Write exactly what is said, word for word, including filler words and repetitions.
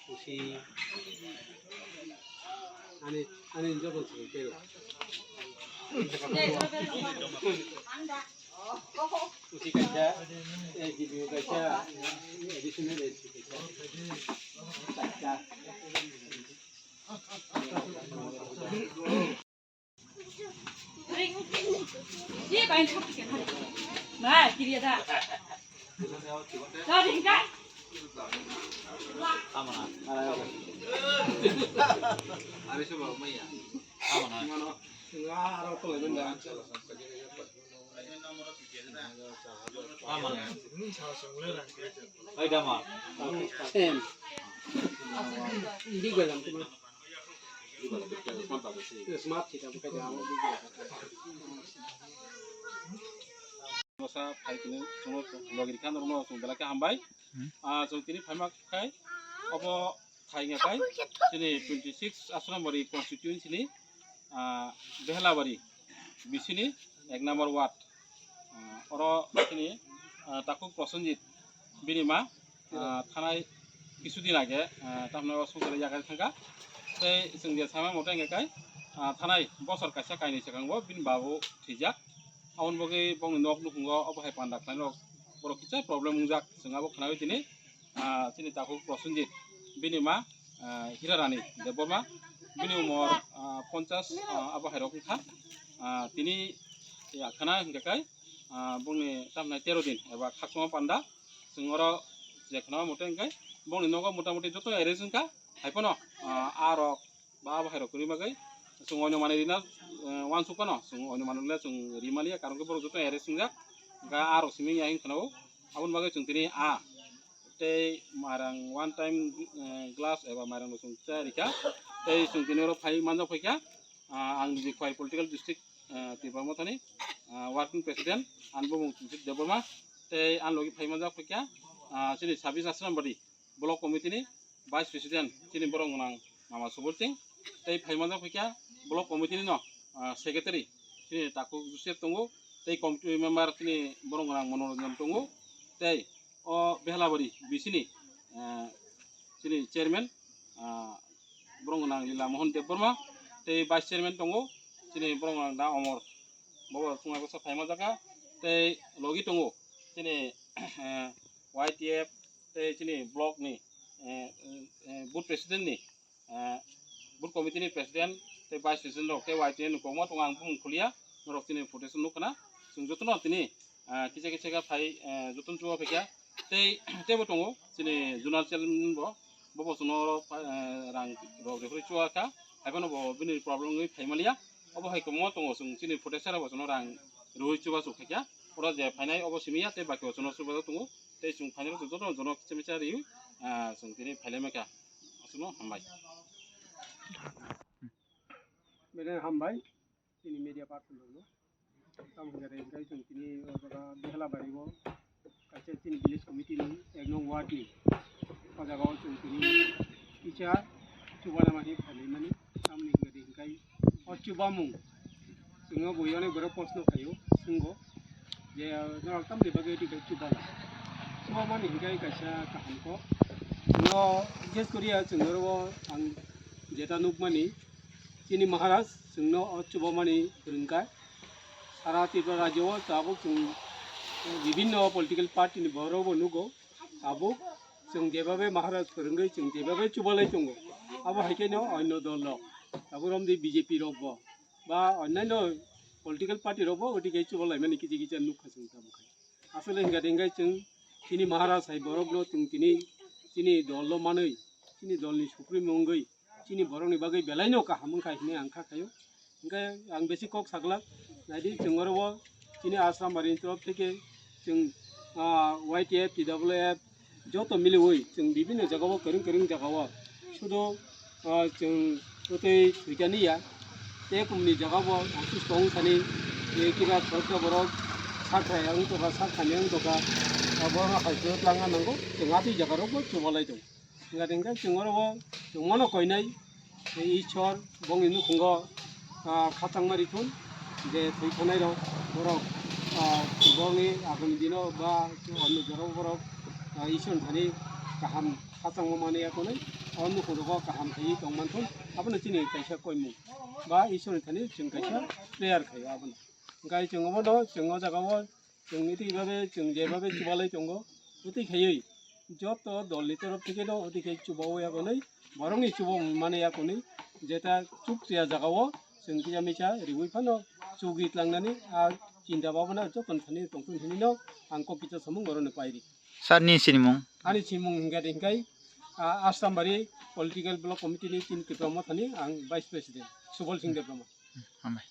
Pusi ani ani joto sini kero. Pusi kaisa, eh, G B U kaisa, additional S P kaisa. Kaisa. Bosa phai tini chwngno logi rikha norokno chwng belai khe hambai. Ah, chwng tini phaima khai obo thai wngya khai chini twenty six Asrambari constituency ni, ah, Behlabari bisini ek number ward. Ah, oro chini, ah, Takhuk Prosenjit bini ma, ah, thanai kisu din age, ah, tamni o songchar yakarwi thangkha. Tei chwng je sama moto hwnkhe kai, ah, thanai bosor kaisa kainwi swkango bini babu thwijak. Aboni bagwi bongni nok nukhungo obo hai panda khlainai rok borok kisa problem wngjak, chwng abo khnaui tini, ah, chini Takhuk Prosenjit bini ma, ah, Hirarani Debbarma bini umor, ah, ponchas, ah, abo hai rok wngkha. Ah, tini ya khna hwnkhe kai, ah, bongni tamni tero din eba khakchangma panda. Chwng oro je khna mote hwnkhe bongni nogo motamuti joto arrange wngkha. Haiphano, ah, a rok ba abo hai rok kwrwi bagwi chwng oino manwi rina, eh, uansuk phano chwng oino manwi le chwng ri maliya, karon khe borok joto arrange wngjak. Hwnkhe a rok simi ya hwn khna o. Aboni bagwi chwng tini a tei mairang one time, eh, glass eba mairang rok chwng cha rikha. Tei chwng tini oro phai manjak phaikha, ah, ang niji Khowai political district, eh, Tipra Mothani, ah, working president, ani bumung Chumsit Debbarma. Tei ani logi phai manjak phaikha, ah, chini sabis Asrambari block committee ni vice president chini borok gwnang Mama Subol Singh. Tei phai manjak phaikha block committee ni no, ah, secretary chini Takhuk Joseph tongo. Tei committee member chini borok gwnang Manoranjan tongo. Tei o Behlabari bisini, ah, chini chairman, ah, borok gwnang Lila Mohan Debbarma. Tei vice chairman tongo chini borok gwnang Da Omor. Bobo chwngno bwsa phai manjakha. Tei logi tongo chini, eh, Y T F tei chini block ni, eh, eh, booth president ni, eh, booth committee ni president tei vice president rok tei Y T F ni kokma tongo, ang bumung khuliya, norok chini photo se nukha na. Chwng jotono tini, ah, kisa kisa khe phai, eh, jotono chuba phaikha. Tei teibo tongo chini zonal chairman bo, bobo chwngno, eh, rang rok rehorwi chuba kha, haiphano bo bini problem wngwi phai maliya. Obo hai kwbangma tongo, chwng chini photo sera bo chwngno rang rehorwi chuba chuk khaikha. Oro je phainai obo simi ya tei baki bo chwngno chuba tongo. Tei chwng phainai jotono jono kicha micha riwi, ah, chwng tini phailaimai kha. Aswkno hambai. Bene hambai, chini media person rokno. Tamo hwnkhe hwnkhe chwng tini o jaga Behlabari o kaisa chini village committee ni ek nong ward ni o jaga o chwng tini kisa chubanamani phailaimani. Tamoni hwnkhe hwnkhe o chubamung chwngno bo yone borok proshno khaio, swngo je norok tamoni bagwi tei chubala. Chubamani hwnkhe kaisa kaham kok. Chwngno bises koriya chwng oro ang jeta nukmani, chini Maharaj chwngno o chubamani phwrwngkha. Sara Tripura rajyo o tabuk chwng bibhinno political party ni borok bo nugo. Tabuk chwng jebabe Maharaj phwrwngwi chwng jebabe chubalai tongo, abo hai khe no onno dol rok, tabuk romdi B J P rok bo ba onnaino political party rok bo oti khe chubalaimani kisa kisa nukha chwng tabuk hai. Asole hwnkha de hwnkhe chwng chini Maharaj hai borokno chwng tini chini dolo manwi, chini dolni supremo wngwi chini borokni bagwi belaino kaham wngkha hinwi ang kha khaio. Hwnkhe ang besi kok saglak, Naidi chwng oro o chini Asrambari ni torof theke chwng, ah, Y T F, T W F joto miliwi chwng bibinno jagao kwrwng kwrwng jagao sudo, ah, chwng twtwi thwikani ya. Tei kumni jagao office tong thani, tei kiba khoroksa borok sakha wng tongkha, sakha ni wng tongkha, ah, borok hai kwrwk langna nango, chwng atwi jagarokbo chubalai tongo. Hingkha hingkhe chwng oro o chwng mano koinai, tei Ishwar bongni nukhungo, ah, khachangma rithun, je thwi thanai rok borok, ah, bongni agami dino ba onno jorao borok, ah, Ishwar thani kaham khachangma manwi ya tonwi, o nukhung rogo kaham khaiwi tong manthun, abono chini kaisa koimung ba Ishwar thani chwng kaisa prayer khaio abono. Hingkhe chwng omono chwng o jaga o chwng itwi babe chwng je babe chubalai tongo, utwi khaiwi joto dol ni torof theke no utwi khai chubawi ya gonwi, borok ni chuba mani ya gonwi, jeta chuk ya jaga o chwng kisa misa riwi phano chugwi tlangnani a chinta bhabana joto thani tongthun hinwi no ang kok kisa samung oro no pairi. Sir ni sinimung? Ani sinimung hingkha hingkai, ah, Asrambari Political Block Committee ni chini Tipra Mothani ang Vice President, Subal Singh Debbarma. Hambai.